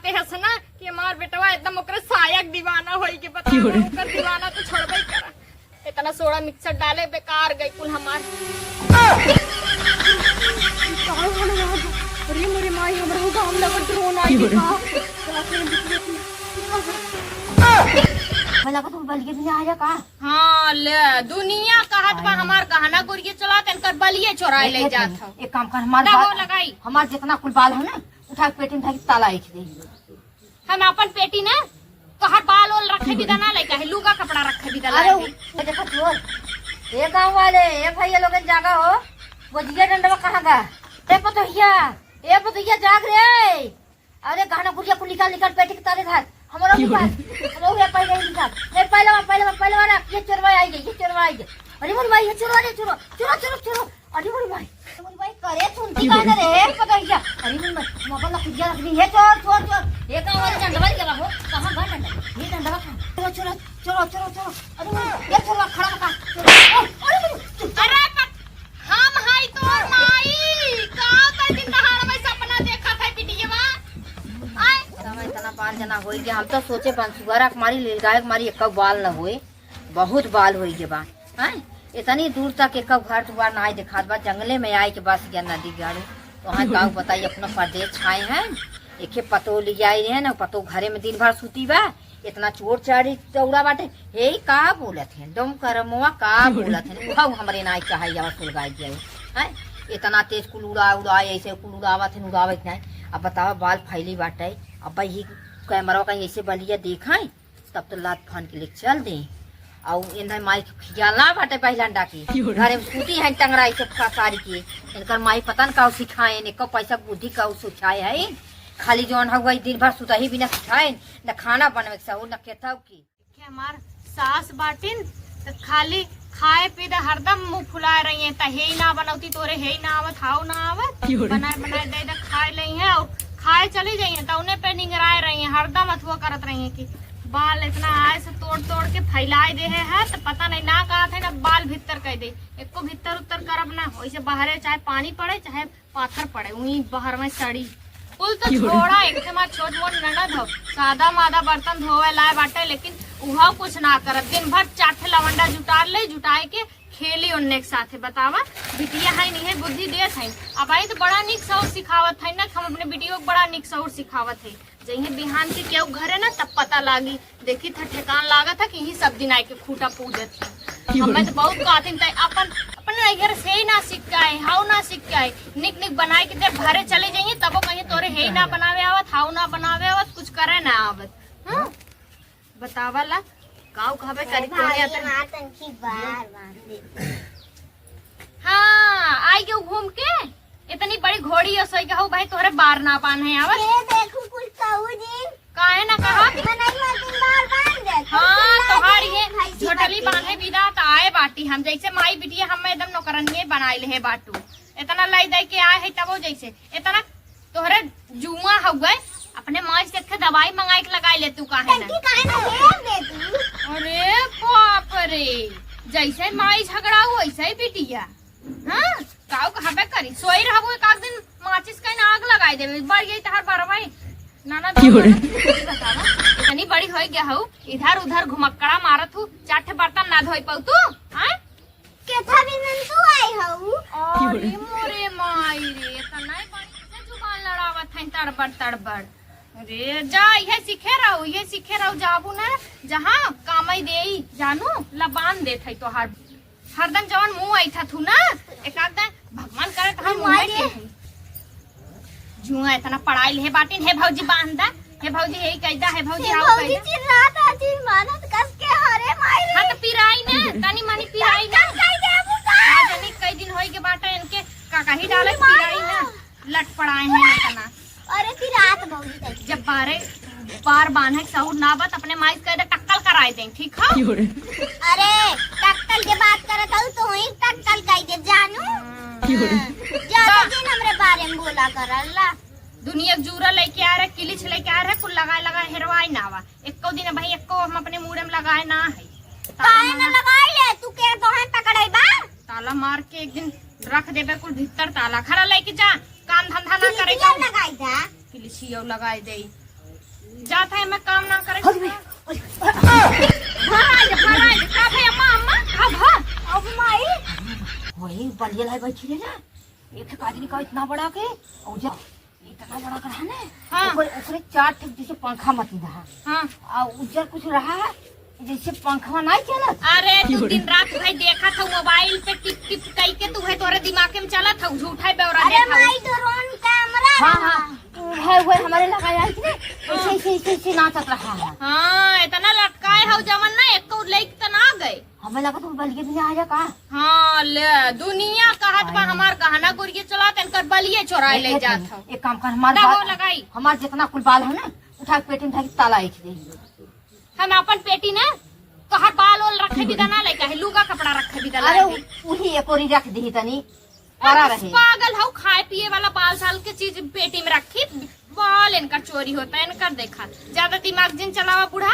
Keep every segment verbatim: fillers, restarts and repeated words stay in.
ते हंसना कि हमार बेटवा एकदम ओकरे साया क दीवाना होई के, बता, क्यों रे? ओकर दीवाना तो छोड़बे ही करा। इतना सोडा मिक्सर डाले, बेकार गई कुल हमार। अरे मोरे माई, हमरा गाँव में लगा ड्रोन आई क्यों रे? का? भला का तू बलिए भी आ जा का? हाँ, ले, दुनिया कहत बा हमार गहना गुरिया चोरात, इनकर बलिए चोराए ले जात हो। एक काम कर, हमार ना बाल, हो लगाई। हमार जितना कुल बाल हो ना, उठा के पेटी में धर के ताला एक दे। हम अपन पेटी ना, तोहर बाल ओल रखे बिदा ना लइका है, लुगा कपड़ा रखे बिदा अरे, लागे। उ-, देखा चोर। ए गाँव वाले, ए भैया लोगन जागा हो, वो जिया डंडवा कहाँ गा? ए पतोहिया, ए पतोहिया जाग रे। अरे गहना गुरिया कुल निकाल, निकाल पेटी के ताले धर। हमरो निकाल। हमरो ये पहले ही निकाल। ए पहले वा, पहले वा, पहले वा ना, ये चोरवा आई गई, ये चोरवा आई गई। अरे मोर भाई, ये चोरवा रे, चोरवा, चोरवा, चोरवा, चोरवा। अरे मोर भाई, अरे मोर भाई, करे सुनती का ना रे, पकड़ गया। अरे मोर भाई, मोबाइल ला खुद रख दी। हे चोर, चोर, चोर। ये कहाँ वाले डंडवा लेके हो? कहाँ बा डंडवा? ये डंडवा कहाँ? चोर, चोर, चोर, चोर, चोर। अरे मोर, ये चोरवा खड़ा बा। चोर। ओ, अरे मोर, चोर। अरे पक-, हम हई तोर माई, का कर दिन दहाड़ में सपना देखत है बिटियवा? आय। समय इतना बाल जना होई गया, हम तो सोचे बन सुअरा के मारी, लीलगाय के मारी, एको बाल न होए। बहुत बाल होई गए बा, हैं? इतनी दूर तक एको घर दुआर ना देखात बा, जंगले में आए के बस गया नदी गाड़ू। तो हाँ, का बताई, अपना परदेश छाए हैं, एके पतो ले आई रहे ना, पतो घरे में दिन भर सूती बा, इतना चोर चारी दौड़ा बाटे। हे, का बोलत है डोम करमवा, का बोलत है? उहउ हमरे नाई कहा, या सुलगाई गए हैं। इतना तेज कुल उड़ा उड़ा, ऐसे कुल उड़ावत है, उड़ावत नहीं। अब बतावा, बाल फैली बाटे। अब भाई, ये कैमरा कहीं ऐसे बलिया देखाई, तब तो लात फान के लेके चल दे। अउ इन्हें माई के खियाल ना बाटे, पहला अंडा के घरे में सूती है टंगरा, ऐसे फसारी के। इनकर माई पता न का सिखाए, इनको पैसा के बुद्धि का सिखाए है। खाली जौन हउआ दिन भर सुतही बिना सिखाए, न खाना बनवे के सहूर, न केथव की। देखिए, हमार सास बाटिन त खाली खाए पी दे हरदम मुंह फुलाए रही है, त हे ही ना बनौती, तोरे हे ही ना आवत, हाउ ना आवत, क्यों रे? बनाए बनाए दे दे खाए लई है, और खाए चली जाई है, त उन्हें पे निंगराए रही है, हरदम अथुआ करत रही है कि बाल इतना आए से तोड़ तोड़ के फैलाए दे है, है, त पता नहीं ना कहा थे ना बाल भीतर कह दे, एको भीतर उत्तर करब ना, वैसे बाहरे चाहे पानी पड़े, चाहे पाथर पड़े, उही बहर में सड़ी। कुल तो छोड़ा, एक ठे हमार छोट मोट ननद हो, सादा मादा बर्तन धोवे लाए बाटे, लेकिन उहो कुछ ना करत। दिन भर चार ठे लवंडा जुटार ले, जुटाए के खेली उन्ने के साथे। बतावा, बिटिया है नहीं बुद्धि देत है। अब आई तो बड़ा निक सौर सिखावत है ना, हम अपने बिटियो के बड़ा निक सौर सिखावत है। जइहे बिहान के केहू घरे ना, तब पता लागी। देखी था, ठेकान लागत है कि यही सब दिन आए के खूटा पूजत है। हमें तो बहुत कहतिन, तै अपन, अपन नैहर से ही ना सीख के आए, हाउ ना सीख के आए। निक निक बनाए के जब घरे चले जाइए, तबो कहिए, "तोरे हे ही ना बनावे आवत, हाउ ना बनावे आवत, कुछ करे ना आवत।" हाँ? बतावा ला, काऊ कहबे करी, तोरे अतन बार बांधे। हाँ, आई गयो घूम के। इतनी बड़ी घोड़ी हो सोई कहू भाई, तोहरे बार ना बांधे आवत। ये देखू कुल कहू जी। काहे ना कहा? मनई हर दिन बार बांध दे। हाँ, तोहार ये भाई झोटली बांधे बिदा त आए बाटी हम, जैसे माई बिटिया हम एकदम नौकरनिये बनाए ले बाटू। इतना लाई दे के आए है तबो जैसे। इतना तोहरे जुआ हउए, अपने माई से एक ठे दवाई मंगाई के लगाई ले तू, काहे ना? टंकी काहे ना घेर दे तू? अरे बाप रे, जैसे माई झगड़ाऊ वैसे ही बिटिया। हाँ, काऊ कहबे करी, सोई रहबू एक आध दिन माचिस कहीं आग लगाई देबे, बढ़ गई तहार बरवाई। ना, ना, क्यों रे? बतावा, इतनी बड़ी होई गया हऊ, इधर उधर घुमक्कड़ा मारत हूँ, चार ठे बर्तन ना धोई पाऊ तू, हाँ? केथा बिनन तू आई हऊ? अरे मोरे माई रे, इतना ही बड़ी से जुबान लड़ावत है तड़बड़ तड़बड़। अरे जा, ये सीखे रहू, ये सीखे रहू, जाबू ना जहाँ कामई देई, जानू, लबान देत है तोहार। हरदम जवन मुंह ऐठत हू ना, एक आध दिन भगवान करे त हम माई मुंह रे। के जुआ इतना पढ़ाई ले बाटिन, "हे भौजी बांध दा, हे भौजी हे कह दा, हे भौजी हे हाउ कह भौजी दा।" चिल्लात आती मानत कस के, "अरे माई रे।" हाँ, तो पिराई ना, तनी मनी पिराई ना। कस कह दे बुका। आज नहीं कई दिन होई के बाटा इनके का कही डाले, माई पिराई ना। रे। लट पड़ाए हैं इतना। अरे फिर रात भौजी तक। जब बारे बार बांधे के सहूर ना बा, त अपने माई से कह दे, टक्कल कराए दें, ठीक है? क्यों रे? अरे, टक्कल के बात करत हऊ, तो ही टक्कल कह दे, जानू। क्यों रे? हाँ। ज्यादा बा- दिन हमरे बारे में बोला करला। दुनिया के जूरा लेके आ रहे, किलिच लेके आ रहे, कुल लगाए लगाए हेरवाए ना आवा। एको दिन भाई, एको हम अपने मूड़े में लगाए ना है। काहे ना लगाई ले, तू के दोहे पकड़े बा? ताला मार के एक दिन रख देबे कुल भीतर ताला। खड़ा लेके जा, काम धंधा ना करे किलिचिया के। लगाई जा। किलिचिया लगाई दे। जात है, मैं काम ना करे। हट बे, हट। भराई दे, भराई दे। का भई अम्मा, अम्मा? अब, हाँ। अब माई। वही बलिया लाई बैठी रहे ना। एक एक आदमी का इतना बड़ा के, और जब इतना बड़ा का रहा ना, हाँ। ओकरे, ओकरे चार ठे जैसे पंखा मत रहा। हाँ। आ उज्जर कुछ रहा है, जैसे पंखवा नहीं चलत। अरे, तू दिन रात भाई देखत हऊ मोबाइल पे, टिप टिप कई के तू है, तोरे दिमाग में चलत हऊ, झूठा बेवरा अरे देत हऊ। माई, drone camera हाँ, रहा। हाँ। उहे, उहे हमरे लगा आई थी, ऐसे, ऐसे, ऐसे, ऐसे नाचत रहा है। हाँ, इतना लटकाए हऊ जवन ना, एको लइक त ना गए। हमें लगा तू बलिए भी आ जा का? हाँ, ले, दुनिया कहत बा आई। हमार गहना गुरिया चलात, इनकर बलिए चोराए ले एक, जात हऊ। एक काम कर, हमार ना बाल, हो लगाई। हमार जितना कुल बाल है ना, उठा के पेटी में धर के ताला एक दे। हम अपन पेटी ना, तोहर बाल ओल रखे बिदा ना लइका है, लुगा कपड़ा रखे बिदा अरे, लागे। उ-, उही एक ओरी रख दी तनी, पड़ा अरे, रहे। पागल हऊ, खाए पिए वाला बाल साल के चीज पेटी में रखी, बाल इनकर चोरी होता है, इनकर देखा। ज्यादा दिमाग जिन चलावा बूढ़ा,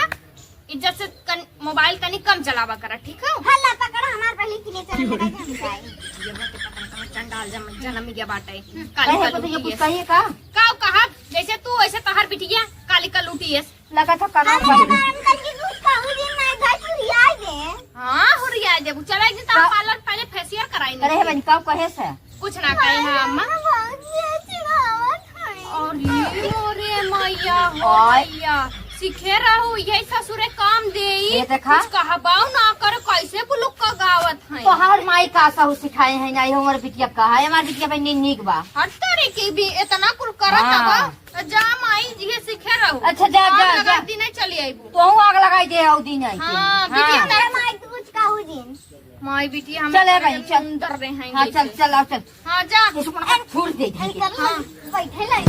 इज्जत से कन-, मोबाइल तनी कम चलावा करा, ठीक है? हल्ला पकड़, हमार पहले के लिए चला लगा के हम जाए। ये बात पता नहीं, चंडाल जम-, जन्म गया बाटे। काली कहे का को तो ये लूटी कुछ है। कहिए का? का कहा? जैसे तू, वैसे तोहर बिटिया, काली का लूटी है। लगा था कना हमारे पर। बारम कल की कुछ कहू दिन नहीं घर पर ही आ गए। हाँ, हुरिया देबू। चला एक दिन तार का-, पार्लर पहले फेशियल कराई करे है नहीं। बनी, का कहे से? कुछ ना कहे है अम्मा। बहुत ही अच्छी बात है। अरे मोरे मैया हो ओए। मैया, सीखे रहू, यही ससुरे काम देई। ये देखा। कुछ कहबाऊ ना कर, कैसे बुलुक का गावत है। तोहार माई का सहू सिखाए हैं ना, ये हमार बिटिया का है, हमार बिटिया बहन नीक बा। हर तरह की भी इतना कुल करत हाँ। हवा। तो जा माई जी सीखे रहू। अच्छा, जा, आग जा, लगा जा। दिने चली आईबू। तोहू आग लगाई दे, आऊ दिन आई के। हाँ, हाँ। बिटिया अरे माई, तू कुछ कहू दिन। माई बिटिया हम चले बहन, चल। अंदर रहे हैं हाँ, जैसे। चल, चल, आओ, चल। हाँ, जा। ये सुपना छोड़ दे, दे, दे। हाँ। बैठे लाई।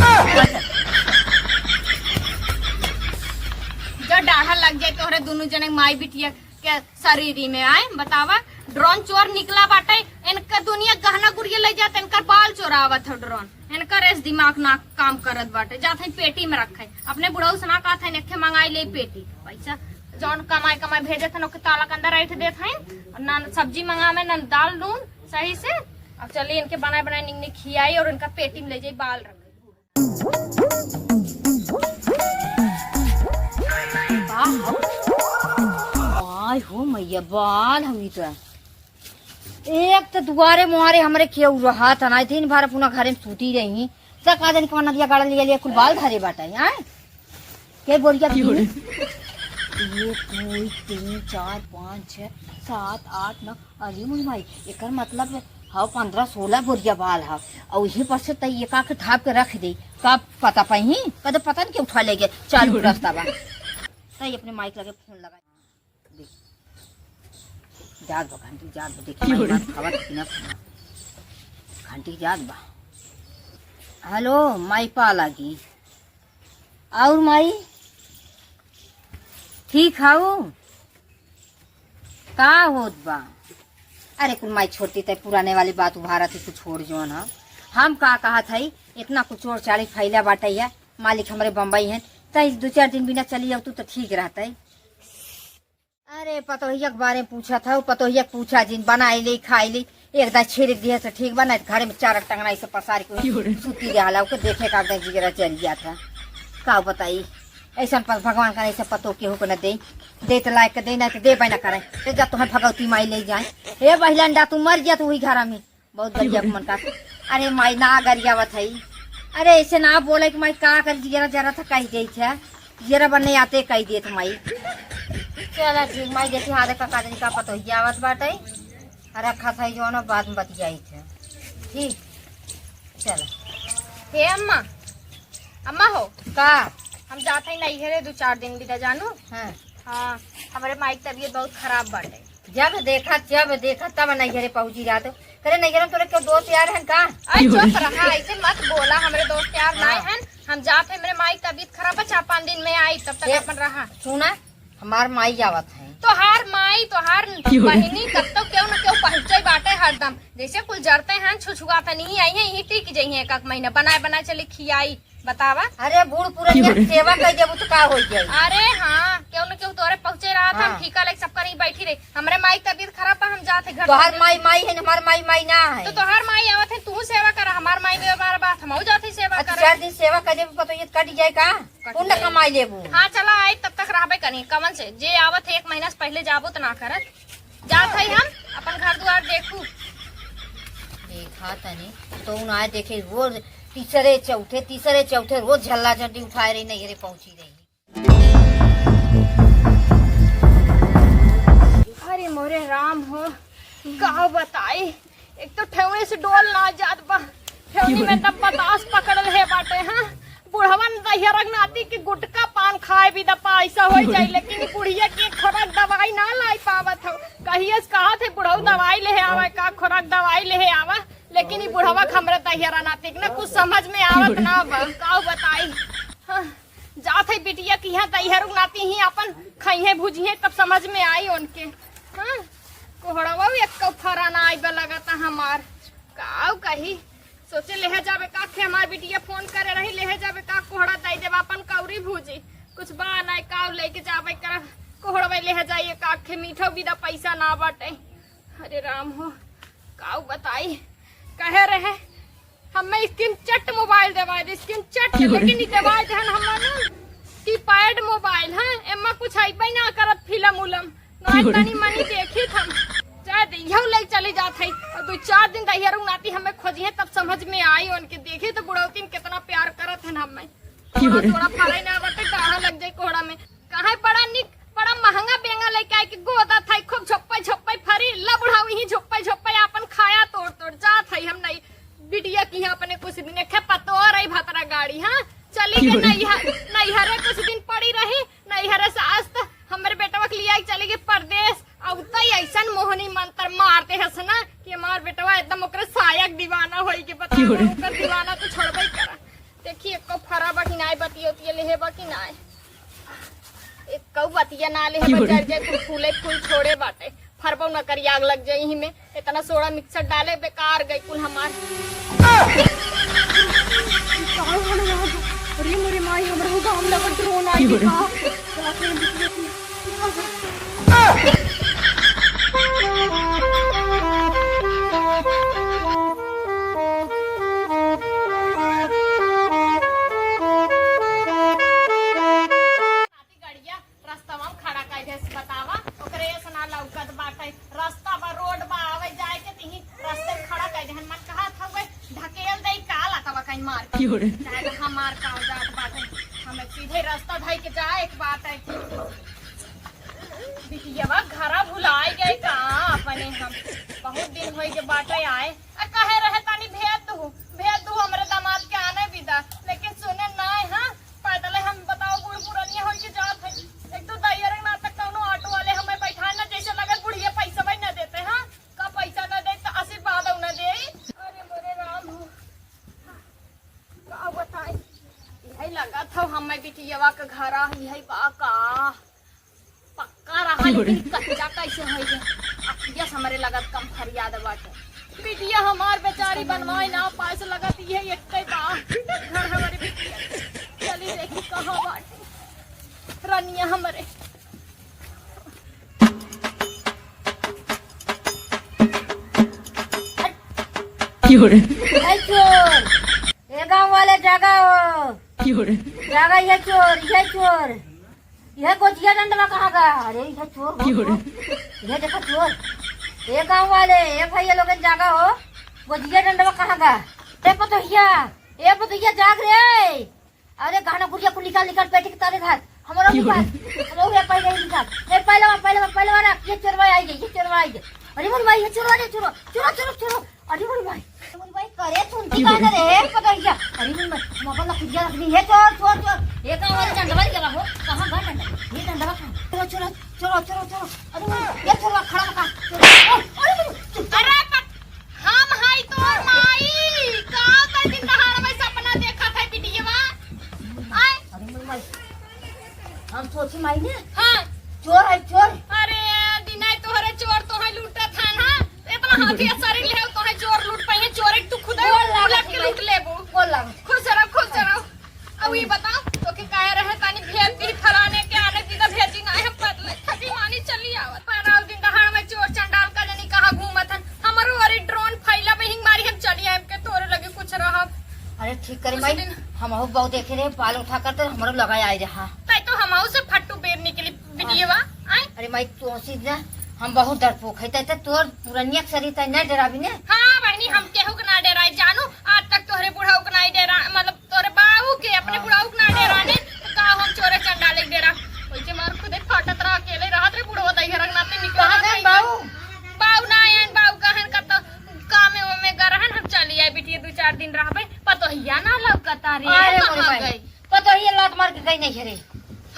जो डाढ़ा लग जाए तोहरे दोनों जने माई बिटिया के शरीरी में आए, बतावा, ड्रोन चोर निकला बाटे, इनका दुनिया गहना गुरिया ले जात, इनकर बाल चोरावत है ड्रोन, इनकर एस दिमाग ना काम करत बाटे, जात है पेटी में रखे, अपने बुढ़ऊ से ना कहत है, "नेखे मंगाई ले पेटी", पैसा जौन कमाई कमाई भेजत है, ओके ताला के अंदर ऐठ देत है, और ना सब्जी मंगावे, ना दाल नून सही से। अब चलिए इनके बनाए बनाए निक निक खियाई और इनका पेटी में ले जाई बाल रखे। आय हो मैया, बाल हम इधर। एक तो दुआरे मुहारे हमरे केहू रहत ना, दिन भर अपना घरे में सूती रही। सब का जानी कवन नदिया गाड़ा लिया लिया कुल बाल धरे बाटे, आय? के बोरिया की? एक, दो, तीन, चार, पाँच, छः, सात, आठ, नौ। अरे मोरी माई, एकर मतलब हव पन्द्रह सोलह बोरिया बाल हव। अउ इही पर से तई एका के ढाप के रख दे। का पता पही? कदे पता नहीं के उठा ले गए। चालू रास्ता बा। तई अपने माई के लगे फोन लगा। देख। जात बा घंटी, जात बा। देखी माई बात खावत कि ना खावत। घंटी जात बा। हेलो, माई पाला की। और माई? ठीक हऊ? का होत बा? अरे कुल माई छोड़ती तय पुराने वाली बात उभारत ही, कुछ छोड़ जौन ह। हम का कहत हई, इतना कुछ चोर चाली फैला बाटे है, मालिक हमरे बम्बई हैं, तई दो चार दिन बिना चली आवतू तो ठीक रहते। अरे पतोहिया के बारे में पूछत हऊ, पतोहिया के पूछा जिन, बनाई ले, खाई ले, एक दाई छिड़क दिहे से ठीक बा, नहीं तो घरे में चारा टंगना ऐसे पसार के सूती रहला, ओके देखे का एकदम जिगरा चल जात है। का बताई, ऐसन पत-, भगवान का ऐसे पतो केहू को न दे, दे तो लायक के दे, नहीं तो देबे न करे। ते जा तोहे भगवती माई ले जाए। हे बहिलन डा, तू मर जा तू वही घरा में। बहुत गरिया मन का। अरे माई ना गरियावत है। अरे ऐसे ना बोले कि माई का कर जिगरा जरा था कह दे छे। जिगरा बनने आते कह देत माई। चला ठीक माई, देखी हाथ का काजनी का पतोहिया आवत बाटे। रखा था जौन बाद में बतियाई थे। ठीक। चला। हे अम्मा, अम्मा हो। का? हम जात हई नैहरे दो चार दिन बिता जानू। हाँ। हाँ, हमरे माई के तबीयत बहुत खराब बाटे। जब देखा, जब देखा तब नैहरे पहुँची जात। करे नैहरे में तोरे क्यों दोस्त यार हैं का? अरे चुप रहा, ऐसे मत बोला, हमरे दोस्त यार हाँ। नाय हैं। हम जात हई, हमरे माई के तबीयत खराब बा, चार पाँच दिन में आई, तब तक ए, अपन रहा। सुना, हमार माई आवत है। तोहार माई, तोहार बहिनी, कब तो केहू न केहू पहुँचे बाटे हरदम। जैसे कुल जरते हैं, छुछुआते नहीं आई हैं, यहीं टिक जइहें एक आध महीना, बनाए बनाए चली खियाई, बतावा। अरे बूढ़ पुरनिया के सेवा कर देबू तो का हो जाई? अरे हाँ, केहू न केहू तोरे पहुँचे रहा था, हाँ। हम फीका लेके सब करी बैठी रही। हमरे माई के तबीयत खराब बा, हम जात है घर तोहार से। माई माई है, हमार माई माई ना है। तो तोहार माई आवत है, तू सेवा करा, हमार माई में हमार बात, हम जात है सेवा अच्छा, करे। चार दिन सेवा कर देबू, पता ये कट जाए का? पुण्य कमाई लेबू। हाँ, चला आई, तब तक रहबे करी। कवन से? जे आवत है एक महीना से पहले जाबो त ना करत। जात हई हम, अपन घर दुआर देखू। देखा तनी, तो उन आए देखे, रोज तीसरे चौथे, तीसरे चौथे रोज झल्ला झंडी उठाए रही, नैहरे पहुंची रही। अरे मोरे राम हो, का बताई, एक तो ठेवनी से डोल ना जात बा, ठेवनी में तब बतास पकड़ल है बाटे, हाँ। बुढ़वन दहियरक नाती के गुटखा पान खाए भी दपा ऐसा हो जाई, लेकिन ई बुढ़िया के खोराक दवाई ना लाई पावत हो। कहिए से कहा थे बुढ़ऊ दवाई ले आवा, का खोराक दवाई ले आवा, लेकिन ई बुढ़वा के हमरे दहियरा नाती के ना कुछ समझ में आवत ना बा, का बताई। हाँ, जात है बिटिया की यहाँ दहियरू नाती ही अपन खइहे भुजिहे तब समझ में आई उनके। हाँ, कोहड़वा एक फरा ना आई बा लगता हमार, का कही। सोचे लेहे जाबे का खे, हमार बिटिया फोन करे रही, लेहे जाबे का कोहड़ा दई देबा अपन कौरी भूजी, कुछ बा नाय काऊ लेके जाबे कर कोहड़वे लेहे जाइए का खे, मीठो बिदा पैसा ना बाटे। अरे राम हो, काऊ बताई, कहे रहे हमें स्क्रीन चट मोबाइल देवाए दे, स्क्रीन चट, लेकिन ई देवाए देहन हमें ना कीपैड मोबाइल, हाँ, एम्मा कुछ अइबे ना करत फिल्म उलम। नाय तनी मनी देखी थम। जाए दे, इहौ ले चली जात है। और दो चार दिन दहियरू नाती हमें खोजिहे, तब समझ में आई उनके। देखी तो बुढ़ौतीन कितना प्यार करत हन हमें। की हो रे? थोड़ा फरे ना बटे, गाढ़ा लग जाए कोहड़ा में। कहाँ बड़ा निक, बड़ा महंगा बेंगा लेके आए के गोदा था, खूब झोप्पे झोप्पे फरी। ला बुढ़ाऊ ही झोप्पे झोप्पे आपन खाया तोड़ तोड़ जात है। हम नहीं बिटिया की यहाँ अपने कुछ दिन खे पतोर आई भतरा गाड़ी, हाँ, चली की के हो रे? नैहर, नैहरे कुछ दिन पड़ी रही। नैहरे से आज त हमरे बेटवा के लिया के चली गई परदेस। अब त ऐसन मोहनी मंत्र मारते हस ना कि हमार बेटवा एकदम ओकरे सायक दीवाना होई के बता की हो रे? ओकर दीवाना तो छोड़बे करा। देखी एको फरा बा कि नाय, बतियोतिया लेहे बा कि नाय। एको बतिया ना लेहे की बा, हो रे? जर जाए कुल फूले फूल छोड़े बाटे। फरबो न करी, आग लग जाई ही में। इतना सोडा मिक्सर डाले, बेकार गई कुल हमार। अरे मोरे माई, हमरे गाँव में लगा ड्रोन आई की हो रे? का? गाड़िया रस्तवा में खड़ा कइ देस, बतावा, ओकरे से ना लौकत बाटे। रस्ता बा, रोड बा, आवे जाए के, तिही रस्ते में खड़ा कइ देहन। मन कहत हउवे, ढकेल देई का लतवा कहीं मार के। की हो रे? चाहे तो हमार का जात बाटे, हमें सीधे रस्ता धइ के जाए के बाटे। बिटियवा घरा भुलाइ गए का अपने हम? बहुत दिन होइ के बाटे आए। आ, कहे रहे तनी भेज दू, भेज दू हमरे दामाद के आने बिदा, लेकिन सुने नाय, हाँ, पैदल हम बताओ बूढ़ पुरनिया होई के जात है। एक तो दैयरे ना तक कौनो ऑटो वाले हमें बैठाए ना, जैसे लगे बुढ़िया पैसा भी ना देते, हाँ, का पैसा ना दे तो आशीर्वाद ना दे। अरे मोरे राम हो, का बताई, यही लगा था हमें बिटियवा के घरा, यही बा का। पक्का रहा, की हो रे? लेकिन कच्चा कैसे होई गे? अखिया से हमरे लगत कम फरियाद बाटे। बिटिया हमार बेचारी बनवाए ना पाए से लगत ये एक कई बा। घर हमारे बिटिया। चली देखी कहाँ बाटे। रनिया हमरे। की हो रे? ए चोर, ए गाँव वाले जागा हो। की हो रे? जागा, ये चोर, ये चोर। यह गोजिया डंडवा कहाँ गा? अरे, यह चोर हो, की हो रे? चोर। यह देखो चोर। ए गाँव वाले, ए भैया लोगन जागा हो। गोजिया डंडवा कहाँ गा? ए पतोहिया, ए पतोहिया जाग रे। अरे गहना गुड़िया कुल निकाल, निकाल पेटी के तले धर। हमरो की हो निकाल। रे? हमरो ये पहले ही निकाल। ए पहलवा, पहलवा, पहलवा रख। ये चोरवा आई गई, ये चोरवा आई गई। अरे मोर भाई, ये चोरवा रे, चोरवा। चोरवा, चोरवा, चोरवा। अरे मोर भाई, अरे मोर भाई, करे सुनती की का बोले? ना रे, पकड़ गया। अरे मोर भाई, हम अपन लखुरिया रख दी। हे चोर, चोर, चोर। ये का वाला डंडवा लेके रहो। कहाँ बा डंडवा? ये डंडवा कहाँ? चोर, चोर, चोर, चोर, चोर। अरे मोर, ये चोरवा खड़ा मका। चोर, ओ, अरे मोर, चोर, चोर। अरे पक-, हम हाई तोर माई। का कर दिन दहाड़ में सपना देखा था बिटिया? आय। अरे मोर भाई, हम सोची माई ने। हाँ। चोर है, चोर। अरे, दिनाई तोहरे चोर तोहे लूटत है ना। इतना हाथी शरीर ले तोहे चोर लूट पाइए, चोर एक तू खुद बोल लागत उलट के है। लूट लेबू। बोल लागत। खुश रहो, खुश रहो। अब ये बताओ, तो के काहे रहे तानी भेज दी फलाने के आने दी तो भेजी ना है, पतले खटी मानी चली आवत। पर दिन दहाड़ में चोर चंडाल का जनी कहाँ घूमत हन। हमरो अरे ड्रोन फैला बहिंग मारी हम चली आए के तोरे लगे कुछ रहब। ठीक करे कुछ माई, दिन हमहू बाऊ देखे रहे, बाल उठा कर तो हमरो लगा आए रहा। तै तो हमहू से फट्टू बेर निकली बिटियवा, आय? अरे माई, तोसी ना, हम बहुत डरपोक है, तै तो तोर पुरनिया के सरी तै नहीं डराबी ने। हाँ बहिनी, हम केहू के ना डराई जानू, आज तक तोहरे बुढ़ऊ के नहीं डरा, मतलब तोरे बाऊ के, अपने हाँ। बुढ़ऊ के ना डराने, तो का हम चोरे चंडाले के डरा? ओइसे मार खुदे फाटत रहा, अकेले रहत रे बुढ़वा, तैहर नाते निकल कहाँ गए बाऊ? बाऊ ना आयन, बाऊ कहन का तो कामे ओमे गरहन, हम चली आए बिटिया, दू चार दिन रहबे। पतोहिया ना लौकता रे, अरे कहाँ मोरे माई। गई? पतोहिया लात मार के गई नहीं हरे।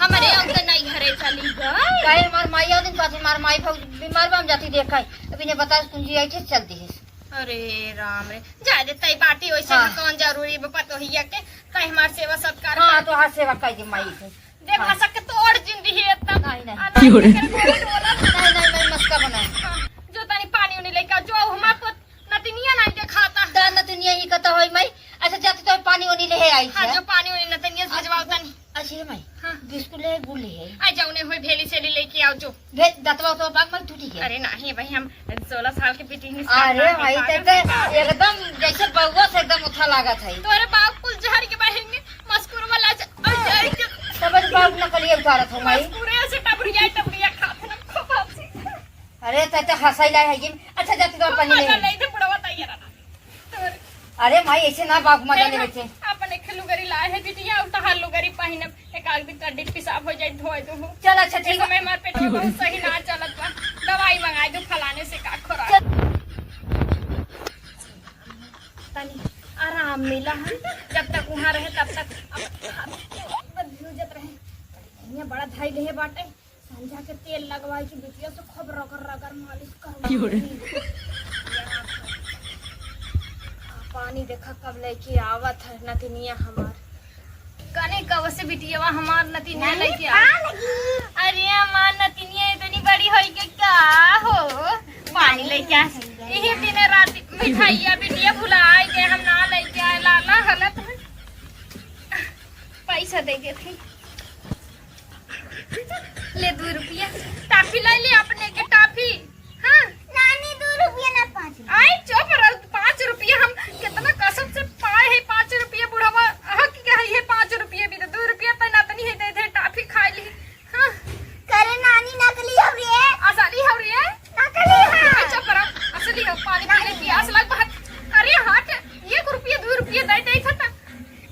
हमरे अंग नहीं हरे चली गई। काहे हमार माई आउ दिन पाछे हमार माई भौज बीमार बा, हम जाती देखाई। अभी ने बतास कुंजी आई थे, चल दिहिस। अरे राम रे, जा दे तई बाटी, वैसे हाँ। भी कौन जरूरी बा पतोहिया के, तई हमार सेवा सत्कार हाँ, कर। तो हर सेवा कर दे माई के। देख हाँ। मसक के तोड़ जिंदी है इतना। नहीं, नहीं। आ, की हो रे? नहीं, नहीं, नहीं, मस्का बनाए। हाँ, जो तनी पानी उनी लेके आ, जो हमार पुत नतिनिया नहीं देखाता। दा नतिनिया ही कता होई माई? अच्छा, जाते तो पानी उनी ले आई हाँ, है। जो पानी उनी नतिनिया से भिजवाओ तनी। अच्छा, ये माई, हाँ। बिस्कुट ले, गुड़ ले है। आ, जाओ, उन्हें होई भेली सेली लेके आओ, जो। भे-, दतवा तो बाग माई टूटी है। अरे, नहीं भाई, हम सोलह साल के बेटी नहीं अरे खाना भाई, नहीं ते, ते एकदम जैसे बउआ से एकदम उठा लागत है। तोरे बाप कुल जहर के बहिन ने मस्कुर वाला ज-, आ, जाए के तब बाप नकलिया उतारत हो माई। मस्कुरे से टबरिया, टबरिया खात ना, खूब हंसी। अरे, ते, ते हंसाई लाई है ये। अच्छा, जाती तो खूब पानी मजा ले। ले, इधर बुढ़वा तैयार है ना। तोरे अरे माई, ऐसे ना बाप मजा देखा, लेवे के। अपने के लुगरी लाए है बिटिया, और तहार लुगरी पहिनब, एक आध दिन कड्डी पेशाब हो जाए, धोए दो हो। चल, अच्छा, ठीक ए समय बा। हमार पेट में बहुत सही ना चलत बा, दवाई मंगाए दो फलाने से का खोरा। चल। तनी आराम मिला है, जब तक वहाँ रहे तब तक अब हाथ बदलू जत रहे। ये बड़ा धाई ले बाटे। संझा के तेल लगवाई कि बिटिया से खूब रगड़ रगड़ मालिश करवाई। की हो रे? पानी देखा कब लेके आवत है नतिनिया हमार। कने कब से बिटियावा हमार नतिनिया नानी, लेके आ। पा लगी। अरे हमार नतिनिया इतनी बड़ी होई के का हो? पानी लेके आ। यही दिन रात मिठाइया बिटिया भुलाई गए, हम ना लेके आए, लाला हालत है। पैसा दे देते। ले दू रुपया, टाफी ले ले अपने के टाफी। हाँ। नानी, दू रुपया ना, पाँच रुपया। आई चुप रह, पाँच रुपया हम कितना कसम से पाए है, पाँच रुपया बुढ़वा, हाँ, की कही है, पाँच रुपया भी दे, दू रुपया तो नतनी है, दे दे, टाफी खाई ली। हाँ। करे नानी, नकली हो रे। असली हो रे। नकली है। आई चुप रह, असली हो, पानी पी ले, नानी। प्यास लग बहुत। अरे हट, एक रुपया, दू रुपया दे दे, खत्म।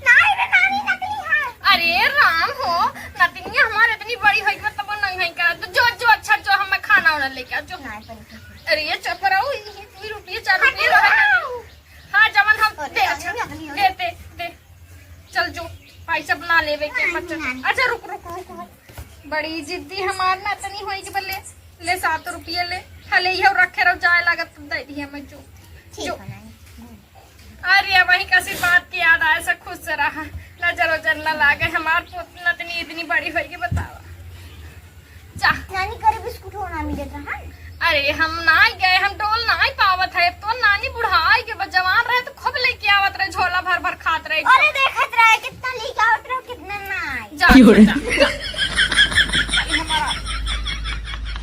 नाई रे नानी, नकली है। अरे राम हो, नतनिया हमारे इतनी बड़ी होई के तब नहीं है का? तो जो, जो, अच्छा, जो हमें खाना वाना लेके आ, जो। नाई, पर अरे ये चुप रहो, ये दो रुपये, चार रुपये हटाओ। हाँ, जवन हम अरे दे, नानी, अच्छा, नकली हो। दे, दे, दे। चल जो, पैसा बना लेवे के, नानी, मत चल। नानी। अच्छा, रुक, रुक, रुक, रुक। बड़ी जिद्दी हमार नतनी होई के बल्ले, ले सात रुपये ले, हले ये रखे रहो, जाए लागत तो दे दिए मैं जो। ठीक जो। है नानी। अरे, अब वही का आशीर्वाद के याद आए से खुश से रहा, नजर ओजर न लागे। हमार पोत नतनी इतनी बड़ी होई के बतावा। जा। नानी करे बिस्कुट हो ना मिलत रहा। अरे, हम नाई गए, हम डोल नाई पावत है। तो नानी बुढ़ाई के बा, जवान रहे तो खूब लेके आवत रहे, झोला भर भर खात रहे। अरे, देखत रहे कितना लेके आवत रहे, कितना नाई। जा, की हो रे? जा,